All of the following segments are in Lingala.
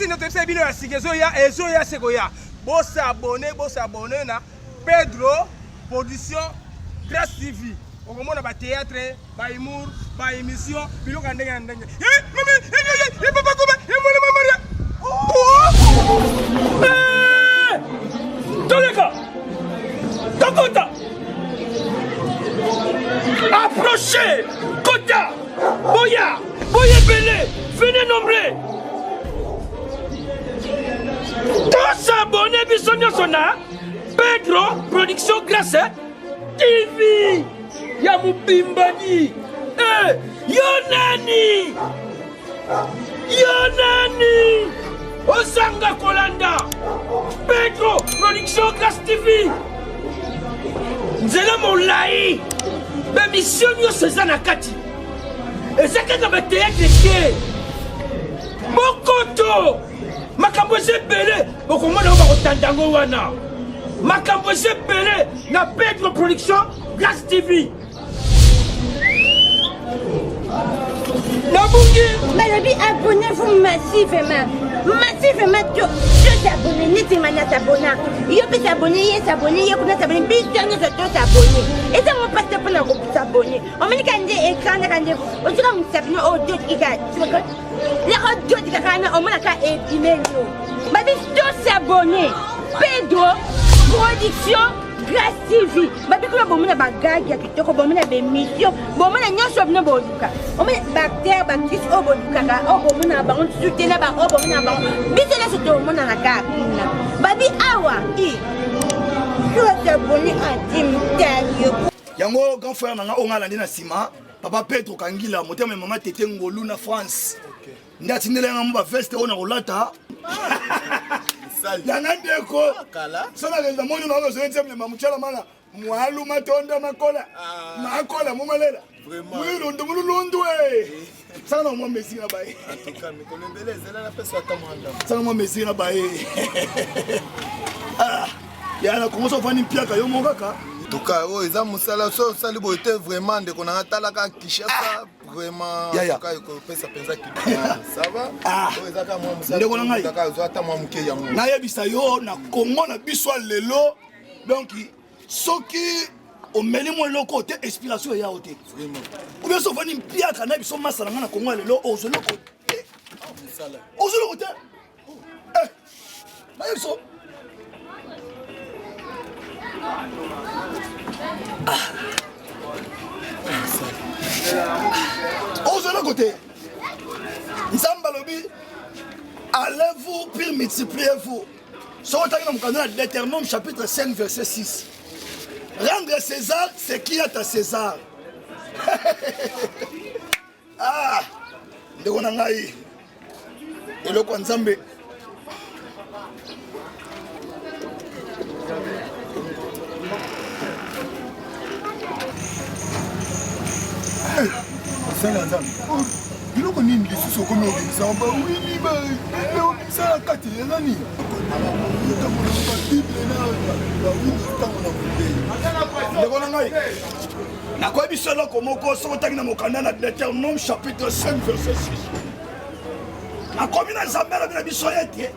Merci nde toyebisa bino ya sika ezoya ezoya se koya. Bosabone bosabone na Pedro Production Grace TV. Okomona ba théâtre, ba humour, ba émission, biloko ya ndenge na ndenge. Eh, mama, eh, eh, eh, papa Koba, eh, mwana mama Maria. Oh! Eh! Toleka! Tokota! Approchez! Kota! Boya! Boya ebele! Venez nombreux! Tosabone biso nyonso na Pedro Production Grace TV ya mobimbani. Eh, yo nani? Yo nani? Ozanga kolanda Pedro Production Grace TV. Nzela molai, bemisio nyonso eza na kati. Eza kaka bateatre te. Bokoto makambo eza ebele, bokomona oyo bakotanda yango wana. Makambo eza ebele na Pedro Production Grace TV. Nabungi. Balobi abonnez-vous massivement. Massivement to to s'abonner neti nga na s'abonna. Yo pe s'abonner ye s'abonner ye kuna s'abonner biso nyonso to s'abonner. Eza ngo pasi te mpona ko s'abonner. Omoni ka nde écran nde ka nde otika mosapi no oyo doti kaka yaka doti kaka wana omonaka ebimeli yo. Babi to s'abonner. Pedro production Grace TV babi kuna bomona bagage ya kitoko bomona bemission bomona nyonso bino boluka omona baacteur baactrice oyo bolukaka oyo bomonaka bango lisusu te na baoyo bomonaka bango biso nyonso tomonana kaka kuna babi awa i totaboni antimtayo yango grand frère na nga oyo nga alandi na nsima papa pedro kangila motema ya mama tete ngolu na france nde atindela yanga mo baveste oyo nakolata yanga ndeko ah, so nakenda moni nakozoi nzembe mamutyala mana mwalu matonda makola ah. makola mumalela mwilundu mululundu e eh. sanga na mwa mesiki na baye sanga mwa mesiki na baye ah, ya na kongo so ofandi mpiaka yo moko kaka tuka oyo eza mosala so osali boye te vraiment ndeko na nga talaka kinshasa Vraiment, yaya ekopesa mpenza ça va ah. oyo eza kaka mwa mosala ndeko na ngai kaka ozwa ata mwa moke yango nayebisa yo na kongo na biso ya lelo donc soki omeli mwa eloko te inspiration eya yo te ou bien so ofandi mpiaka na biso masa na ngai na kongo ya lelo ozwa eloko te ozwa eloko te Eh, nayebi so. Ah. Ozala kote. Nzambe alobi allez-vous puis multipliez-vous. Soki otangi na mokanda na Deutéronome chapitre 5 verset 6. Rendre César ce qui est à César. Ah, ndeko na ngai eloko ya nzambe osali ya nzambe oh, biloko nini lisusu okomi obimisa bawini obimisa na kati eza nini babible na bawindows ntango na ndeko na ngai Nakoyebisa eloko moko soki otangi na mokanda na Deutéronome chapitre 5 verset 6. Nakomi na Nzambe alobi na biso ete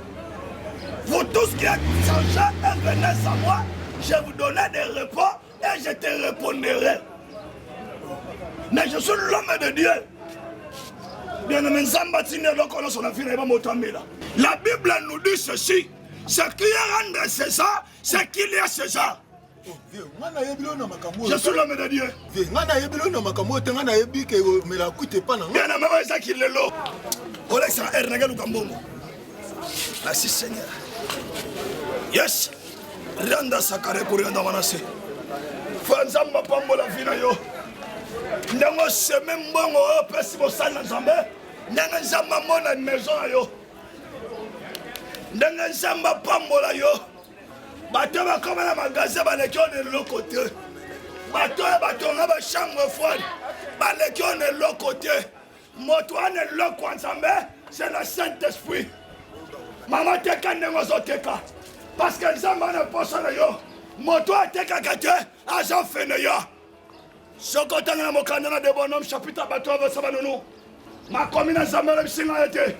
vous tous qui êtes changés et venez à moi, je vous donnerai des repos et je te répondrai. Mais je suis l'homme de Dieu. Bien-aimé Nzambe atindi eloko nyonso na vie na ye bamoto amela. La Bible nous dit ceci, ce qui est rendre César, ce qu'il y a César. Oh, nga nayebi yo na makambo je suis l'homme de Dieu vieux nga nayebi yo na makambo oyo te nga nayebi ke omela kwiti epa na nga bien mama ezaki lelo kolekisa na air nake luka mbongo merci seigneur yes rianda sakare kurianda manase fa nzambe apambola vi na yo ndenge oseme mbongo oyo opesi mosali na nzambe ndenge nzambe amona maison na yo ndenge nzambe apambola yo bato bakoma na magasin baleki oyo na eloko te bato oyo batonga bachambre froide baleki oyo na eloko te moto wana eloko ya nzambe c'est le saint esprit mama teka ndenge ozoteka parce que nzambe ana mposa na yo moto oyo atekaka te aza feneya Soki otanga na mokanda na Deutéronome chapitre bato oyo baza banunu, makomi na Nzambe alobisi ngai ete.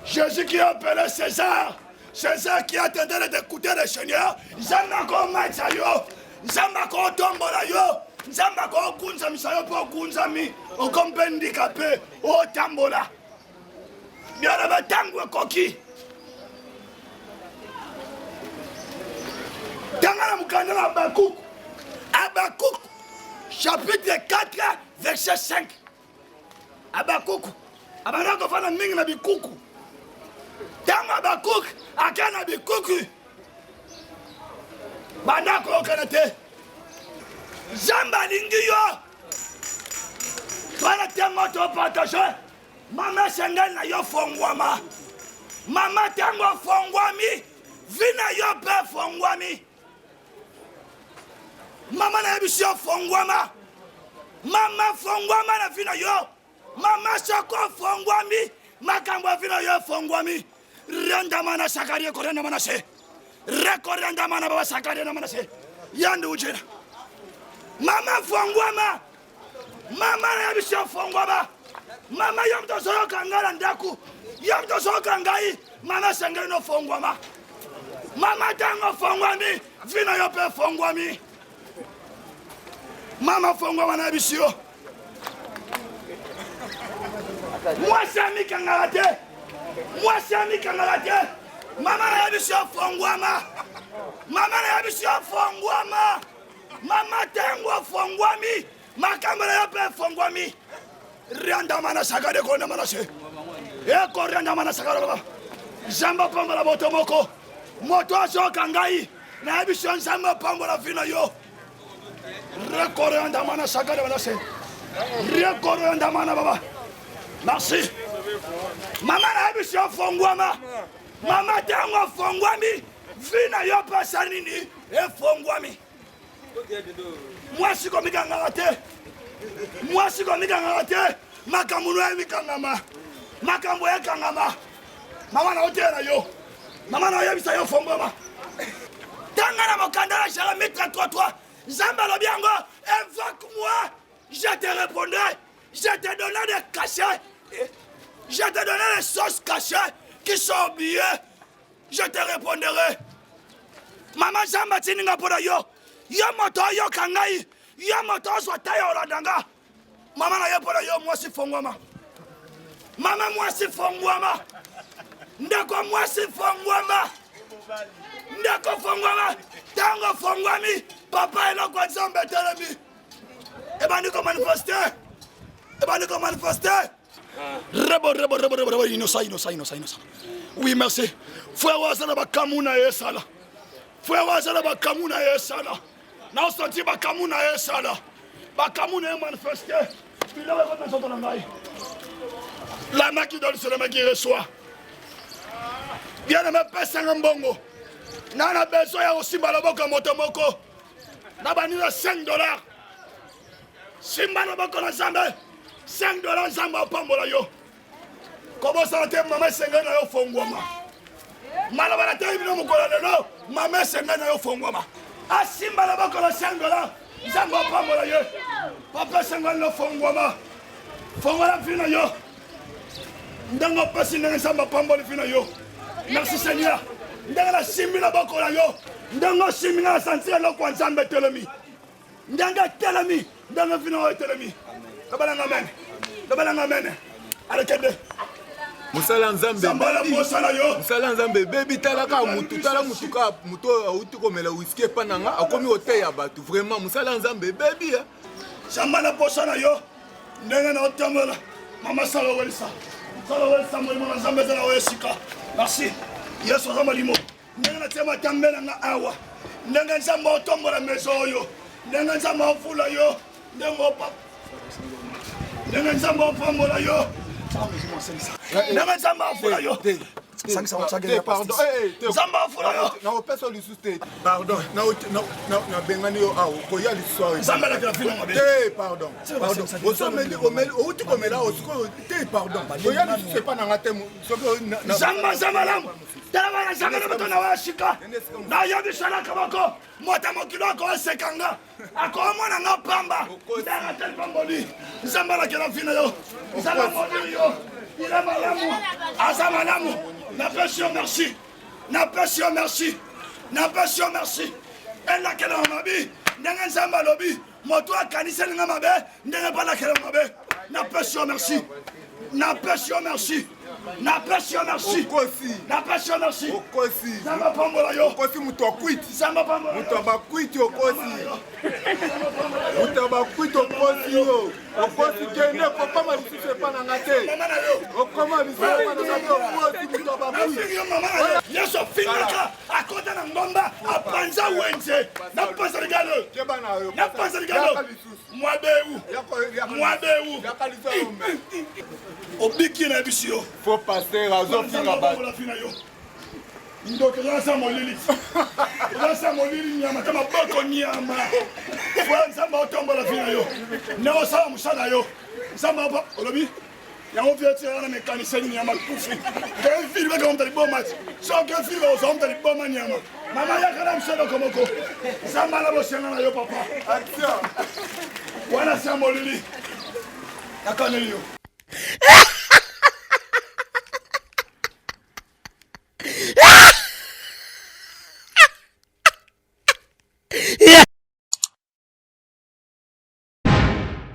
Jésus qui a appelé César, César qui attendait d'écouter le Seigneur, Nzambe akomatisa yo, Nzambe akotombola yo, Nzambe akokunzamisa yo mpo okunzami, okomi mpe ndika mpe otambola. Bien-aimé, ntango ekoki. Tanga na mokanda na Habakkuk, Habakkuk chapitre 4 verset 5. Habakuku abanda kofanda mingi na bikuku. Ntango Habakuku ake na bikuku, banda koyokana te. Nzambe alingi yo twana ntango topartage mama esengeli na yo fongwama mama ntango ofongwami vi na yo mpe efongwami mama nayebisi yo fongwama mama fongwama na vi na yo mama soko ofongwami makambo ya vi na yo efongwami rendama na sakarie korendama na se rekorendama na baba sakarie nama na se yandi ujena mama fongwama mama nayebisi yo fongwama mama yo moto ozoyoka ngai na ndako yo moto ozoyoka ngai mama esengeli nofongwama mama ntango ofongwami vi na yo mpe efongwami mama fongwama nayebisi yo mwasi amikangaka te mwasi amikangaka te mama nayebisi yo fongwama mama nayebisi yo fongwama mama ntango ofongwami makambo na yo mpe efongwami riandama na saka de kondama na se ekoriandama na saka loba nzambe apambola moto moko moto azoka ngai nayebisi yo nzambe apambola vi na yo rekoriandama na saka de na se rekoriandama na baba merci mama nayebisi yo fongwama mama ntango afongwami vi na yo mpe asali nini efongwami mwasi komikangaka te mwasi komikangaka te makambo no emikangama makambo ekangama mama na oteya na yo mama na oyebisa yo fongwama tanga na mokanda na jeremie 33 nzambe alobi yango invoque moi je te répondrai je te donnerai des cachets je te donnerai les choses cachées qui sont oubliées je te répondrai mama nzambe atindi nga mpo na yo yo moto oyoka ngai yo moto ozwa ta ya olanda nga mama na ye mpo na yo mwasi fongwama mama mwasi fongwama ndeko mwasi fongwama ndeko fongwama ntango fongwami papa eloko ya nzambe etelemi ebandi komanifeste ebandi komanifeste Rebo, rebo, rebo, rebo, rebo, inosa, inosa, inosa, inosa. Oui, merci. Frère waza na bakamu na ye sala. Frère waza na bakamu na ye sala. Na senti bakamu na ye sala. Bakamu na ye manifeste. Biloko ekota nzoto na ngai. La main qui donne, c'est la main qui reçoit. Bien aimé, pesa nga mbongo. Na na besoin ya kosimba loboko ya moto moko. Na bandi na 5 dollars. Simba loboko na Nzambe. 5 dollars Nzambe apambola yo. Kobosana te mama esengeli na yo fongwama. Maloba na teyi bino mokolo lelo, mama esengeli na yo fongwama. Asimba loboko na 5 dollars, Nzambe apambola ye. Papa esengeli na fongwama. Fongola vi na yo. Ndenge opesi ndenge Nzambe apamboli vi na yo. Merci Seigneur. Ndenge nasimbi loboko na yo, ndenge osimbi nga na santire eloko ya Nzambe etelemi. Ndenge etelemi, ndenge vino oyo etelemi. Lobalanga amen. Lobalanga amen. Alekende. Mosala nzambe mosala nzambe ebebi tala kaka mutu tala mutu kaka mutu oyo auti komela wiski epa na nga akomi koteya bato vraiment mosala nzambe ebebi samba na posa na yo ndenge na otambola mama sala owelisa sala owelisa molimo na nzambe eza na oyo esika merci yesu aza molimo ndenge natie matambe na nga awa ndenge nzambe otombola mezo oyo ndenge nzambe ofula yo ndenge opa ndenge nzambe opambola yo ndenge nzambe afula yo nzambe afula yo nakopesa lisusu te pardon nabengani yo awa okoya lisusu awa nzambe alakela fino mabe te pardon osomeli omeli outi komela awa sikoyo te pardon oya lisusu epa na nga te soki nzambe aza malamu tala bana nzambe na moto na wa sika nayebisalaka moko moto ya mokili akoseka nga akomona nga pamba ndanga te lipamboli nzambe alakela vi na yo nzambe amoni yo. Il est malamu. Aza malamu. Napesi yo merci. Napesi yo merci. Napesi yo merci. Elakela mabe ndenge Nzambe alobi moto akaniseli nga mabe ndenge mpe alakela mabe. Napesi yo merci. Napesi yo merci. Napesi yo merci. Okosi. Napesi yo merci. Okosi. Nzambe apambola yo. Okosi moto ya kwiti. Nzambe apambola yo. Moto ya bakwiti okosi. Moto ya bakwiti okosi yo. Okosi kende kokoma lisusu epa na nga te. Mama na yo. Okoma lisusu epa na nga te okosi moto ya bakwiti. Nafingi yo mama na yo. Yesu afingaka akota na ngomba apanza wenze napanza ligalo Keba na yo. napanza ligalo Yaka lisusu. mwabeu mwabeu Yaka lisusu. obiki na biso yo Faux pasteur azofinga bato. Nzambe yo ndoki oza sa molili oza sa molili nyama ta maboko nyama fo nzambe aotombola vi na yo ndenge osala mosala na yo nzambe apa olobi yango vie tiraka na mécanicien nyama kufi kefili baka moto liboma ti so kefili bakozwa moto liboma nyama mama yaka na biso eloko moko nzambe ala bosenga na yo papa Action. wana sa molili nakaneli yo.